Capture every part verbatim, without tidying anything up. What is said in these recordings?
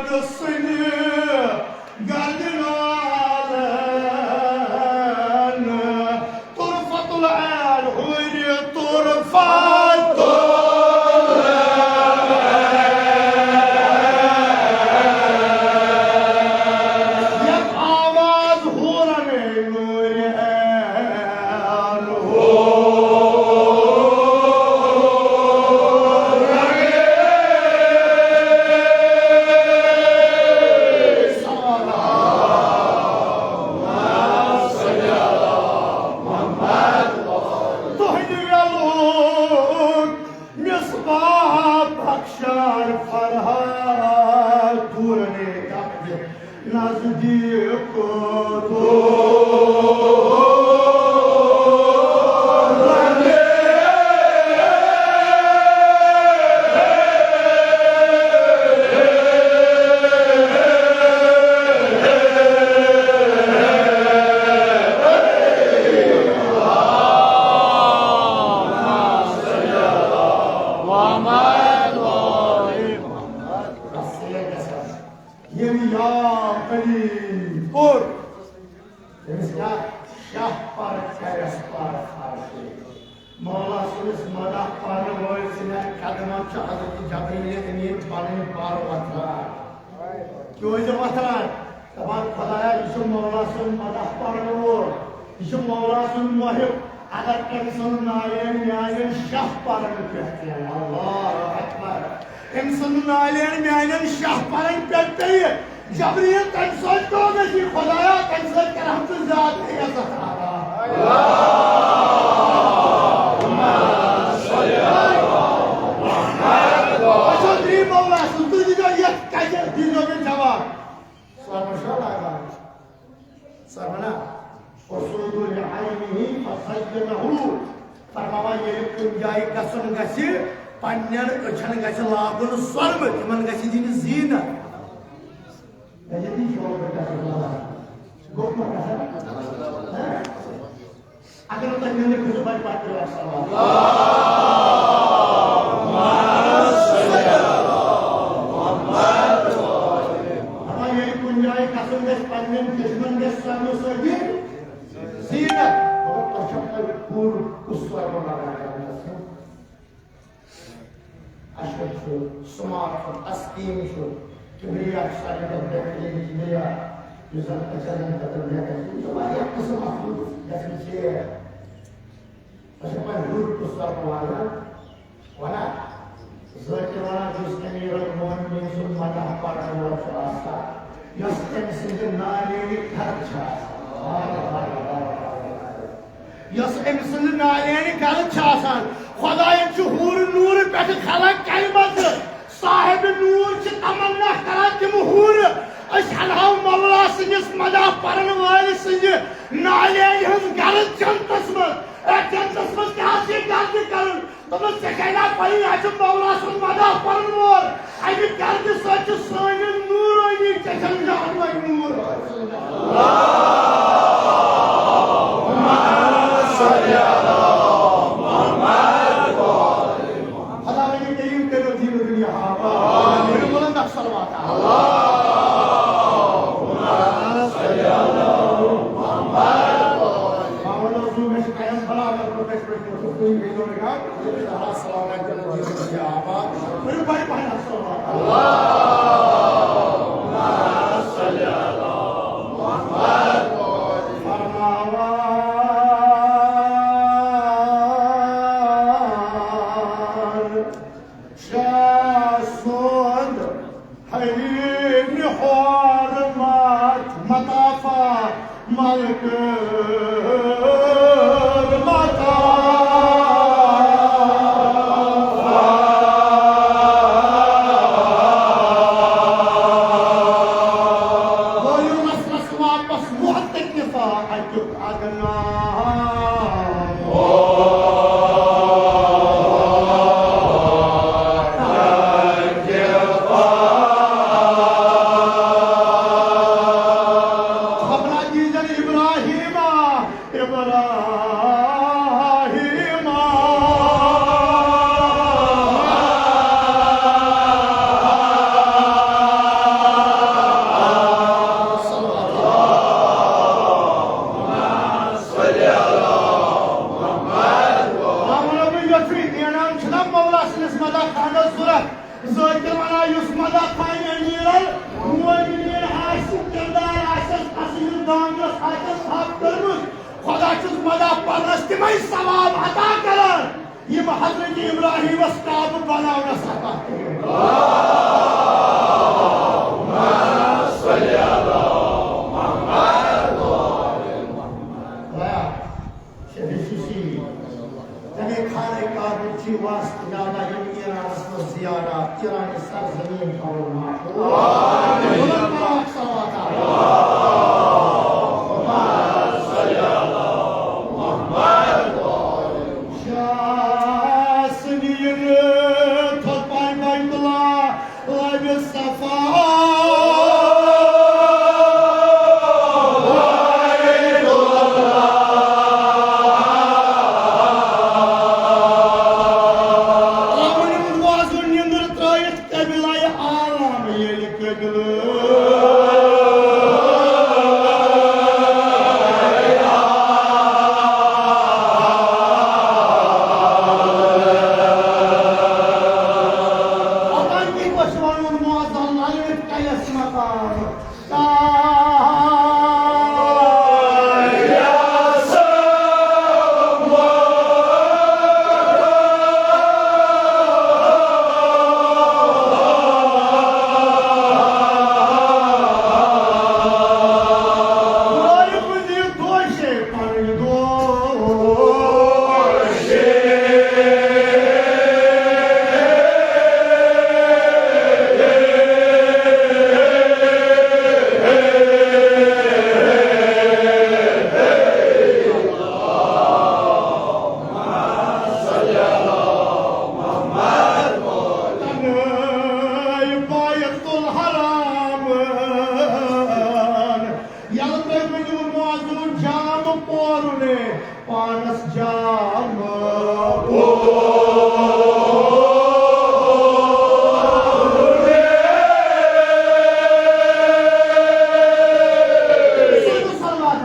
سٕنٛدِ گردِ نالن، طرفة العین ہُرِ طرفة العین۔ یتھ آواز حورن نور عین ہو۔ تُہنٛدِ ویلُک مصباح بخشان فرحان، دوٗرنے نزدیٖک دوٗر۔ ییٚلہِ یا علی کوٚر، تٔمِس کیٛاہ؟ شاہ پرٕ کرٮ۪س پرٕ فرض۔ مولا سٕنٛدِس مداح پرن وٲلۍ سٕنٛدٮ۪ن قدمن چھُ حضرت جبریل امین پنٕنۍ پر وۄتھان۔ کیٛازِ وۄتھان؟ دپان، خدایا، یہِ چھُ مولا سُنٛد مداح پرن وول، یہِ چھُ مولا سُنٛد محب۔ اگر أمۍ سٕنٛز نالین میانٮ۪ن شاہ پرن پٮ۪ٹھ پیٚیہِ، اللہ اکبر، أمۍ سٕنٛز نالین میانٮ۪ن شاہ پرن پٮ۪ٹھ پیٚیہِ، جبریل، تَمہِ سۭتۍ کیٛاہ گژھِ؟ خدایا، تَمہِ سۭتۍ کرہَم ژٕ زیادٕ عزت عطا۔ اچھا، دی مولا سُنٛد، تُہۍ دیٖزیو یَتھ کَتھِ، دیٖزیو مےٚ جواب۔ سۄرمہٕ چھا لاگان؟ سۄرمہٕ نا؟ وَصُدُ لِعَيْنِهِ فَزَيَّنَهُ۔ فرماوان، ییٚلہِ کُنہِ جایہِ گژھُن گژھِ، پننٮ۪ن أچھن گژھِ لاگُن سۄرمہٕ، تِمن گژھِ دِنہِ زیٖنت۔ مےٚ چھِ تی شوق بہٕ گژھٕ بوزان۔ گوٚو ما گژھان؟ ہہ؟ اگر نہٕ تۄہہِ میٛانہِ خٲطرٕ بَنہِ، پَتہٕ کٔرِو اَکھ سوال۔ دَپان، ییٚلہِ کُنہِ جایہِ گژھُن گژھِ، پنٛنٮ۪ن چٔشمَن گژھِ سۄرمہٕ سۭتی زیٖنت۔ مگر تۄہہِ چھَو پَے پوٗرٕ کُس سۄرمہٕ لگان کرنَس منٛز؟ اَسہِ چھُ سمارٹ چھُ، تسکین چھُ، کبریا چھُ سارِوٕے کھۄتہٕ بہتریٖن کبریا، یُس زَن أچھَن ہٕنٛدِ خٲطرٕ بہتر چھُ۔ یِم چھِ واریاہ قٕسٕم اَتھ منٛز گژھان شیر۔ أسۍ چھِ پَنٕنۍ ہُر تہٕ سۄرپہٕ والان، وَنان، ذٲکِر وَنان، یُس أمیٖر المومنیٖن سُنٛد مداح پَرَن وول چھُ آسان، یۄس أمۍ سٕنٛدِ نالینہِ گرد چھِ آسان۔ یۄس أمۍ سٕنٛز نالینہِ گرد چھِ آسان، خۄدایَن چھُ حوٗرٕ نوٗرٕ پٮ۪ٹھٕ خلق کَرِمَژٕ۔ صاحب نوٗر چھِ تمنا کران تِم حوٗرٕ، أسۍ اَنہو مولا سٕنٛدِس مداح پَرَن وٲلۍ سٕنٛزِ نالینہِ ہٕنٛز گرد جنتَس منٛز۔ اے، جنتَس منٛز کیٛاہ چھِ گردِ کرُن؟ دوٚپمَس، ژےٚ چھے نا پَیی، اَتہِ چھُ مولا سُنٛد مداح پَرَن وول۔ اَمہِ گردِ سۭتۍ چھُ سٲنِس نوٗرٲنی چشم شاہَن منٛز نوٗر۔ خداوندِ کریم کٔرِو دیٖن و دُنیا آباد۔ کٔرِو بلند اکھ صلوات۔ باوَن رسول مےٚ چھِ قیام برابر کوٚر تَتہِ پٮ۪ٹھ کوٚر تُہۍ گٔے دۄن گام۔ السلام علیکم۔ کٔرِو بڑِ پہن اکھ صلوات۔ فرمان شاہ سُنٛد حلیمِ حرمت مطافا ملکہ مطافا۔ وٲیِو رس رس واپس محتکفا اَتیُک اگنا۔ خبرا دیٖزٮ۪ن ابراہیمہ، مدح پرنس تِمے ثواب عطا کران، یِم حضرت ابراہیمس کعبہٕ بناونس عطا کٔرِتھ۔ خۄدایا، شیخ شیشی، تمے خانہ کعبٕچ واسطہٕ یاد آیہِ یِم ایرانس منٛز زیارت، ایرانہِ سرزمین پنُن محفوظ۔ آمین۔ بلند پاک صلوات۔ شاہ سنین تھوٚد پاے بیت اللہ لبِ صفا۔ ترٛاوُن وۄزُل نیٚنٛدٕر ترٛٲوِتھ قبلہ عالم ییٚلہِ قبلہٕ۔ اوٚتام کِنۍ اوس وَنُن مُعظم لَلہٕ کَیَس مقام۔ تنہٲے بیت الحرام۔ یلہٕ تُہۍ ؤنِو معزوٗ جام پورُنے، پانس جام پورُنے۔ صلوات۔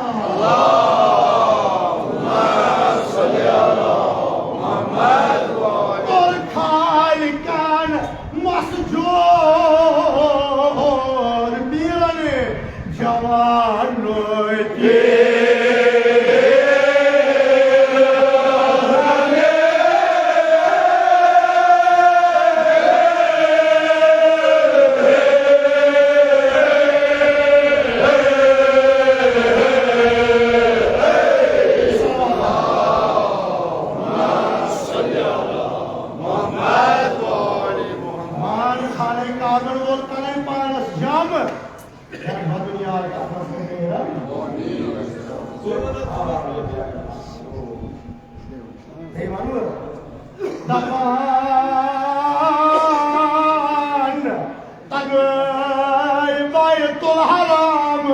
کوٚر خالقن مسجور پیرن جوانوتی۔ مان خانہ کعبن وول تنن پانس جام۔ یتھ بدنیار کتھ منٛز کٔرِو نیران۔ بیٚیہِ وَنہٕ بہٕ، دَپان تَگٲے بیت الحرامن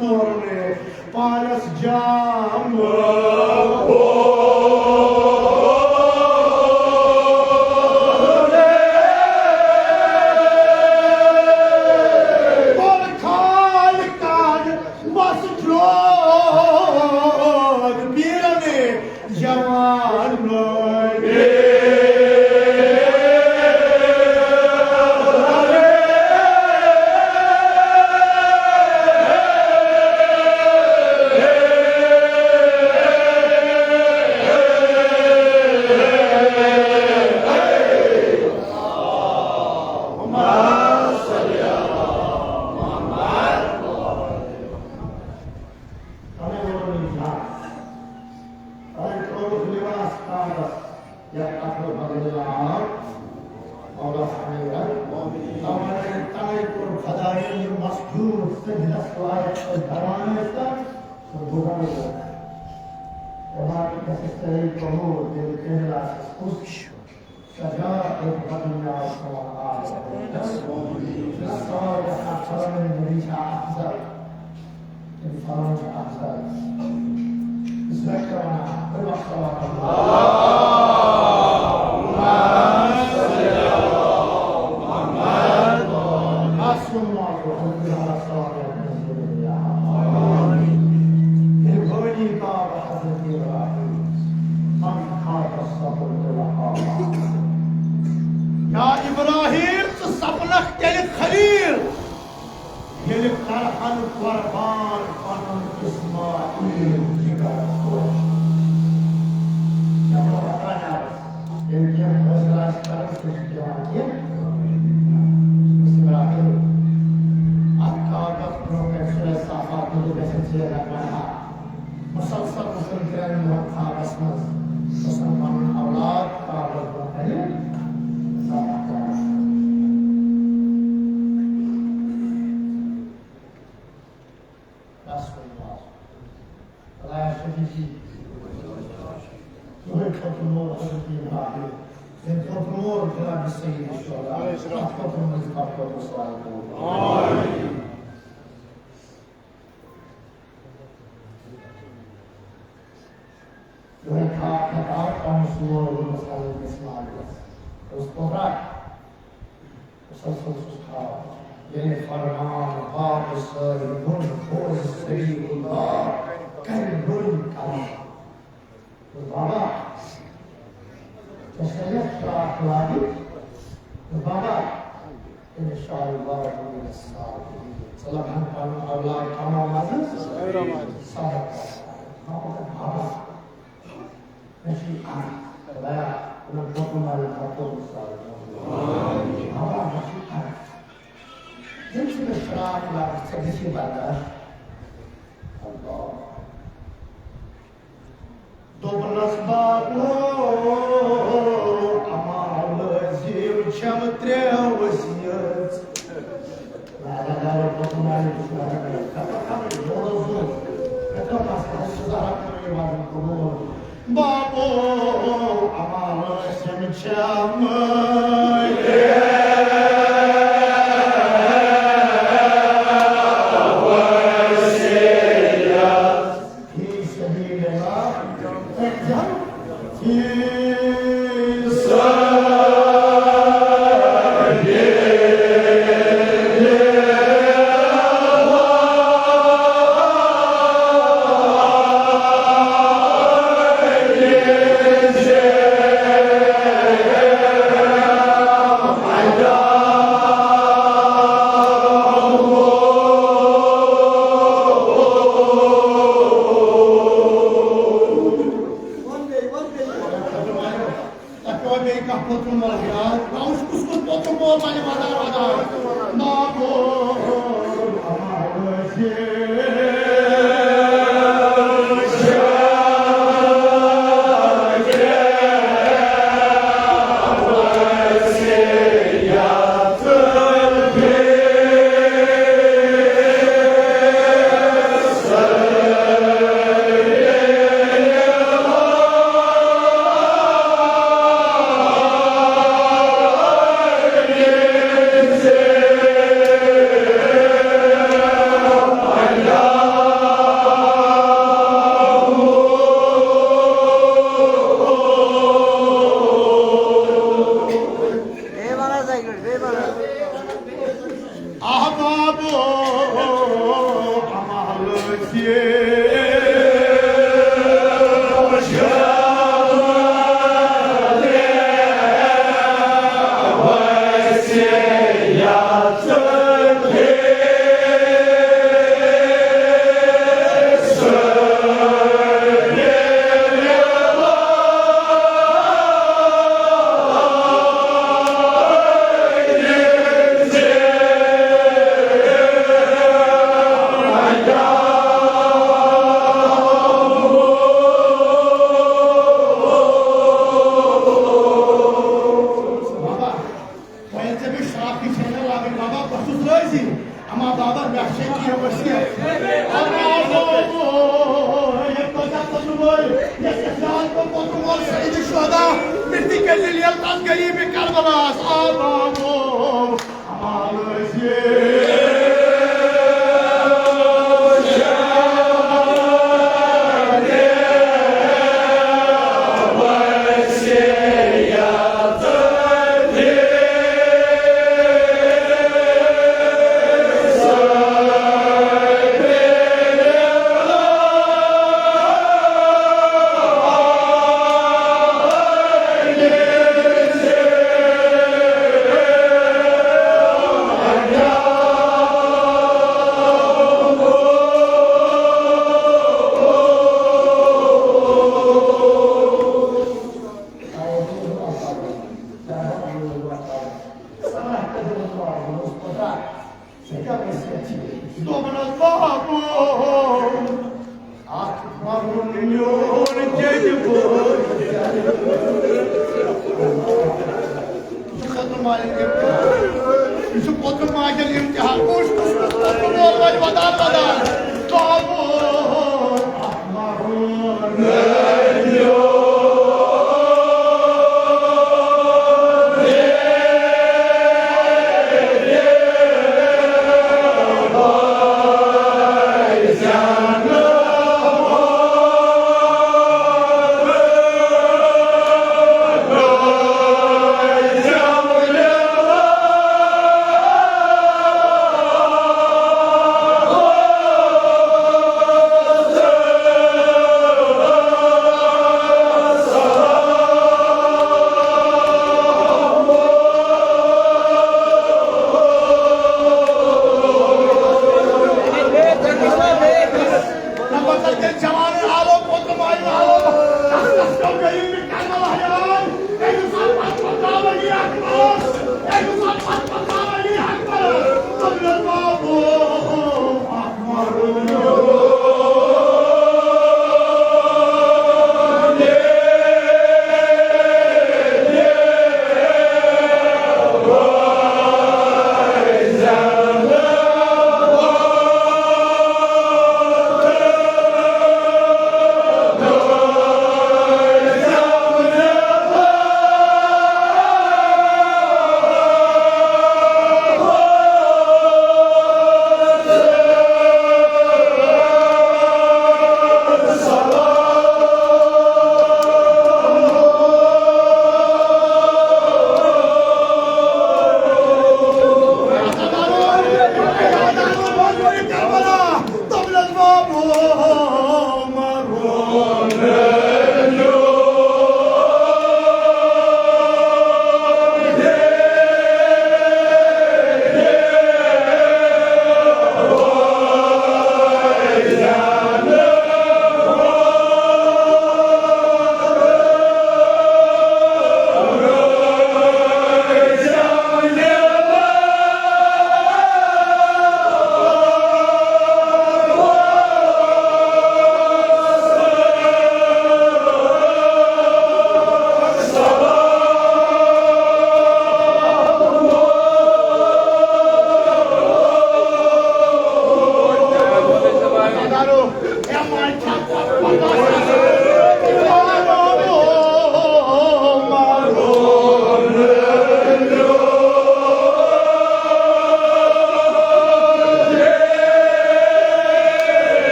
پورنہِ پانس جام۔ کوٚر خالقن مسجود پیرنہِ جوان۔ تَوَے کوٚر خۄدایَن یہِ مستوٗر سٔجدَس لایق تہٕ دَران ٲسۍ تَتھ سُہ بُزان ٲسۍ۔ عبادت گژھِ صحیح قبوٗل، ییٚلہِ کٲنٛسہِ آسہِ کُس سجا ایک بدنیاز سوال آ سارے حق فرمائے نبی شاہ افضل۔ انسان افضل۔ اس وقت کرنا، کوئی وقت کرنا۔ السلام علیکم ورحمۃ اللہ۔ یا ابراہیم، ژٕ سپنکھ تیٚلہِ خلیل، ییٚلہِ کرہن قربان پنُن اسماعیل۔ مسلسل گژھن ترٛٮ۪ن دۄہن خوابس منٛز، گژھن پنُن اولاد خوابس منٛز کرِ۔ بس وۄنۍ بس۔ خدایہ شفیع جی، تُہۍ کھوتہٕ نور حضرت ابراہیم، تٔمۍ کھوتہٕ نور جناب سید الشہداء، تَتھ کھوتہٕ نور، تَتھ کھوتہٕ نور۔ آمین۔ یِہوٚے خواب کھٮ۪تھ آو پننِس لوگُن حضرت اسماعیلس۔ اوس پوٚہرا، مسلسل اوس خواب۔ ییٚلہِ فرمان باب سٲرۍ بۄن کھوژ سبیل اللہ، کرِ نوٚن قدم۔ بابا، ژےٚ چھےٚ یتھ شراکھ لاگٕنۍ؟ بابا، ان شاء اللہ من الصالحین۔ ژٕ لبہن پنُن اولاد تمام از صبر۔ بابا، بابا، مےٚ چھِ یہِ عرض، خدایا، یِمن فوٹو مالٮ۪ن تھاو فوٹو سالس منٛز۔ بابا، مےٚ چھِ یہِ عرض۔ ییٚمہِ سۭتۍ مےٚ شراکھ لاگہِ، ژےٚ گژھی برداشت۔ اللہ۔ دوٚپنَس، بابو، اما لٲزم چھَم ترٛےٚ ؤسیژ۔ بابو، اما لٲزم چھَم فی سبیل اللہ۔ فی سبیل اللہ۔ تۄہہِ پیوٚوا بیٚیہِ کانٛہہ پوٚتُن وَلہٕ یاد؟ بہٕ وٕچھِ کُس کُس پوٚتُن وول وَنہِ وَدار وَدار۔ احبابو، عمل کہِ بابا، وۄنۍ ییٚلہِ ژےٚ مےٚ شراکٕے چھے نہ لاگٕنۍ، بابا، بہٕ چھُس رٲضی۔ اما بابا، مےٚ چھے کینٛہہ وصیت۔ اما بابو، ییٚمہِ دۄہ ژےٚ ژٕ نُمٲے، یۄس یَتھ یاد کوٚر، پوٚتُس وول سید شہدا، مٹی کے لیے تَتھ غریٖبِ کربلاہَس۔ آ بابو، اما رٲضی۔ دوٚپنَس، بابو، میون جیٚجہِ بوے۔ یہِ چھُ پوٚتُر ماجہِ ہُنٛد امتحان۔ یہِ چھُ پوٚتُر ماجہِ ہُنٛد امتحان۔ کُس کُس کُس پوٚتُر مول وَنہِ ودان ودان۔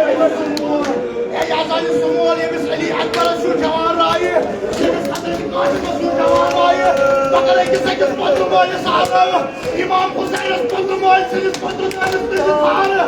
اے، یہِ ہسا یہِ سُہ مول، ییٚمِس علی اکبرس چھُ جوان رایہِ، ییٚمِس حضرت قاسمس چھُ جوان رایہِ، مگر أکِس أکِس پتہٕ مٲلِس آو امام حسینس پتہٕ مٲلۍ سٕنٛدِس پتہٕ مٲلِس نِش ژھانٛڈٕ۔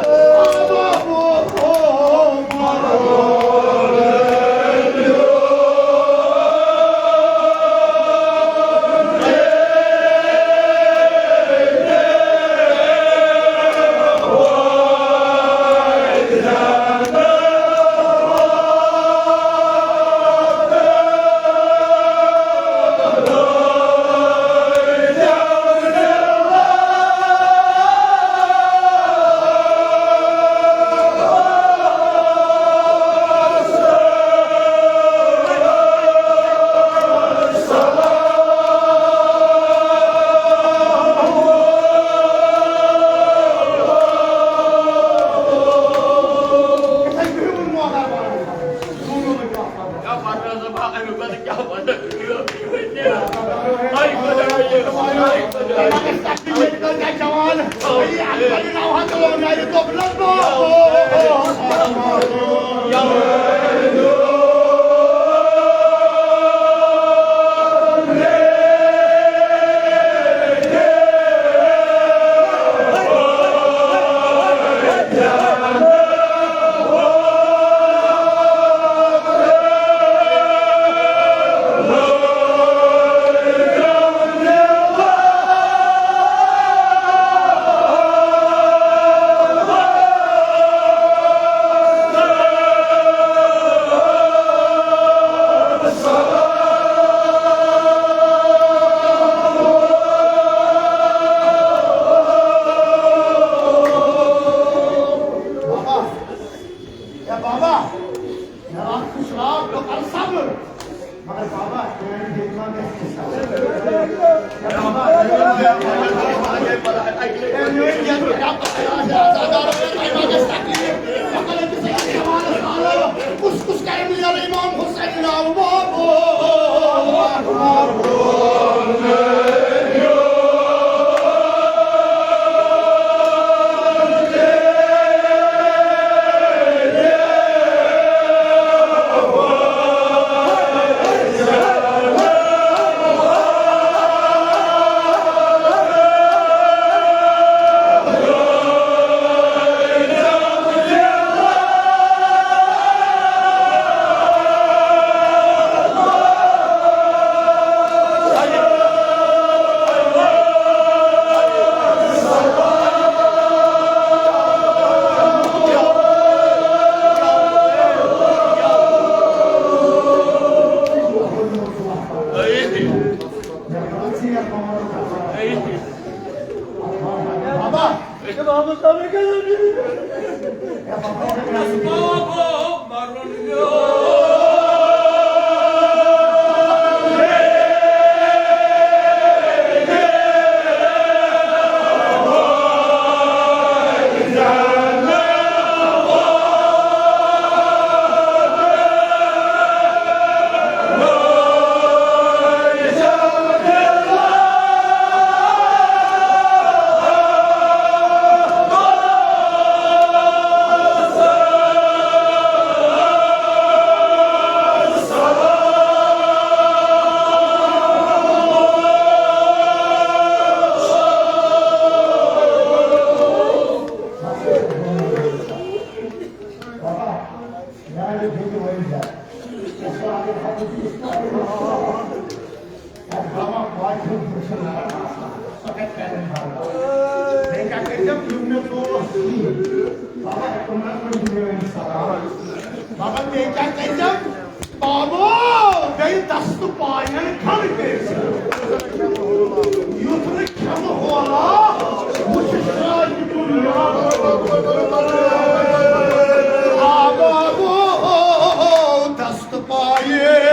کُس کُس کرِ مےٚ امام حسین ناو بابا؟ بابا، بیٚیہِ کیٛاہ کٔرۍزٮ۪م؟ بابا، بیٚیہِ دستہٕ پاین کھنٛڈ کٔرۍ زِ۔ یُتھ نہٕ کھٮ۪مہٕ ہولا وٕچھِ شاہہِ دُنیا۔ آ بابا، دستہٕ پاین۔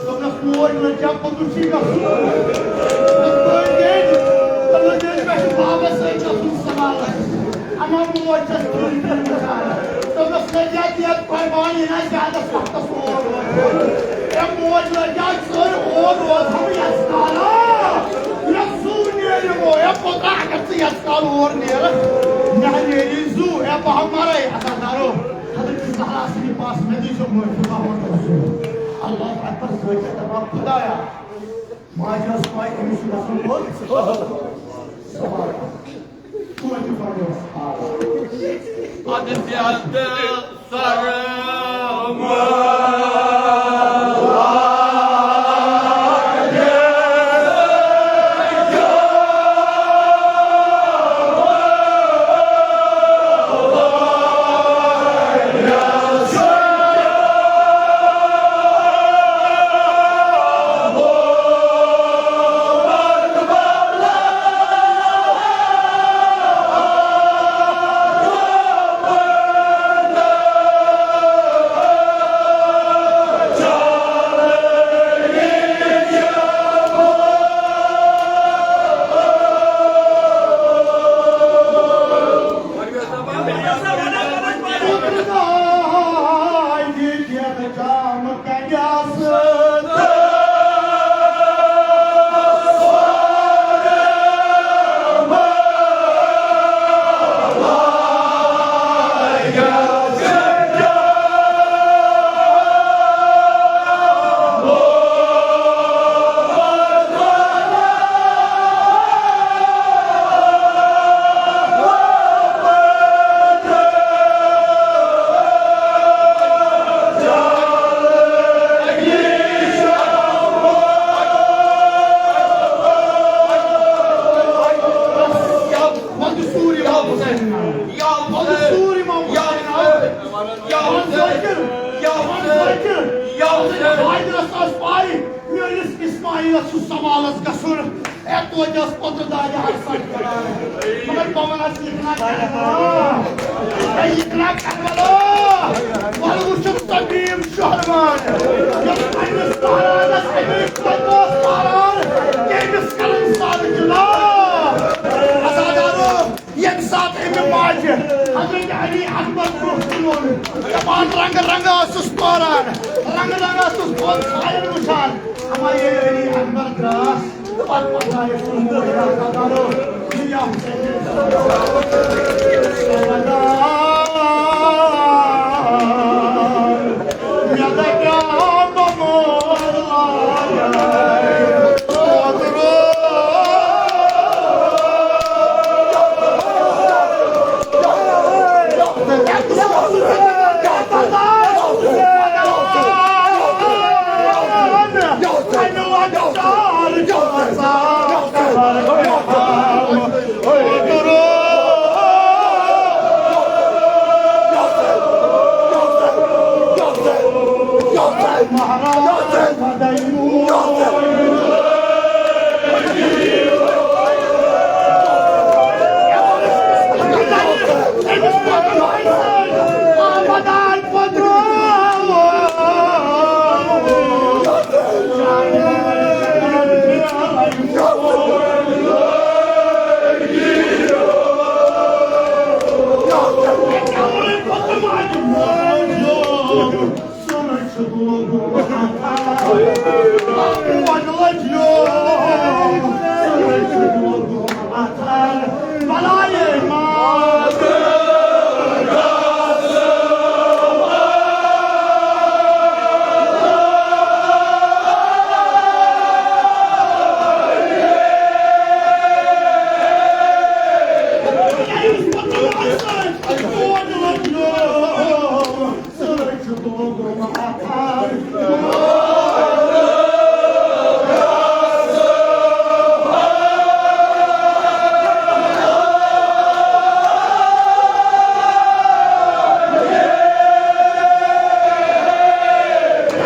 دوٚپنَس، "موج لٔج جب قدرتی گژھُن۔" دوٚپنَس، "بٲے گٔے، دوٚپنَس، مےٚ چھُ بابَس سۭتۍ گژھُن سوالَس۔" اَما موج چھَس تھٔج پٮ۪ٹھ وٕچھان۔ دوٚپنَس، "لٔج یا دِیَت قۄربان، یہِ نہ زیادَس وقتَس اور روزُن۔ اے موج لٔج یا ژٔر اور روزہَم یَس کالہٕ۔ مےٚ زُو نیرِ وۄنۍ، اے پوٚتُر، اگر ژٕ یَس کالہٕ اور نیرَکھ، مےٚ نیرِ زُو، اے بہٕ ہا مَرَے عزادارو۔" حضرت زہرا سٕنٛدِ پاس مےٚ دیٖزیو معٲفی، محمد رسول۔ اللہ اکبر، سۭتۍ چھِ دَپان، خۄدایا، ماجہِ ٲس پَے أمِس چھُ گژھُن کوٚت؟ سفر۔ توتہِ پَرنوس حال۔ اَدٕ زیادٕ سرما۔ ہاجرس ٲس پَے، میٲنِس اسماعیلس چھُ سوالس گژھُن۔ اے توتہِ ٲس پوٚتُس دادِ حق سچ کران۔ مگر بہٕ وَنس یہِ کَتھ کربلا۔ اے یہِ کَتھ کربلا۔ وَلہٕ وٕچھُم طبیب شہروان۔ یۄس پننِس پہلوانس اَمہِ وِزِ توتہِ اوس پہلوان، تٔمِس کرن سادٕ جِناب۔ عزادارو، ییٚمہِ ساتہٕ أمۍ ماجہِ حضرت علی اکبر برٛونٛہہ تُلُن، دَپان رنٛگہٕ رنٛگہٕ ٲسٕس پٲران، رنٛگہٕ رنٛگہٕ ٲسٕس بۄن سایَن وٕچھان۔ اما ییٚلہِ علی اکبر درٛاس، پتہٕ پتہٕ آیَس کُن، یا حسین، مےٚ دَپیٛاو بہٕ مول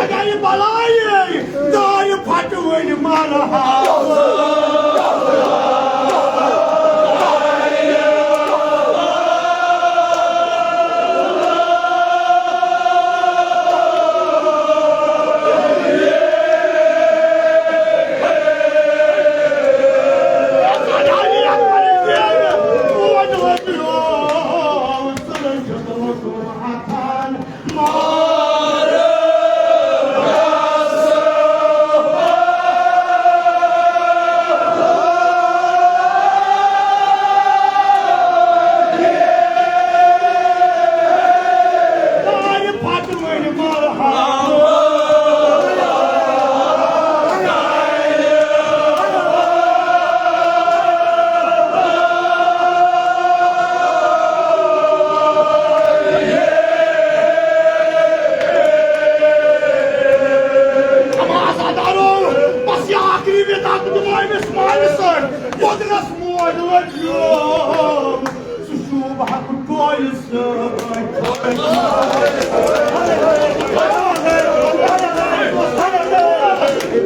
اگر یہِ بلایے دارِ پھٹہِ وٕنہِ مرٕ ہا۔ اما عزادارو، بس یہِ آخری وِدا تہٕ دِمو أمِس مالہِ سۭتۍ۔ گوٚدنس موج لٔج یوم، سُہ شوٗب حق ڈویہِ سۭتۍ۔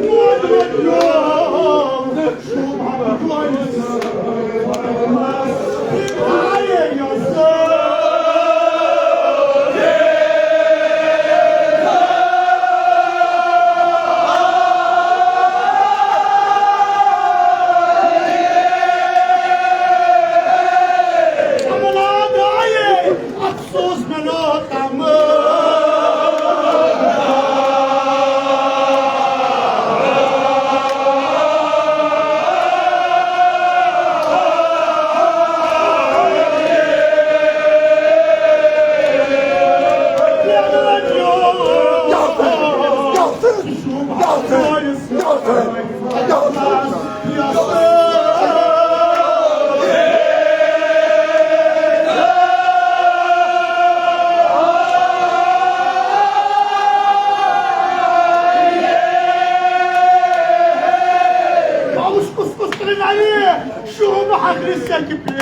موج لٔج یوم۔ افسوس بنو تم۔ باوُس کُس کُس ترٛناوِ شوٗب حقرِ سیٚکہِ پٮ۪ٹھ؟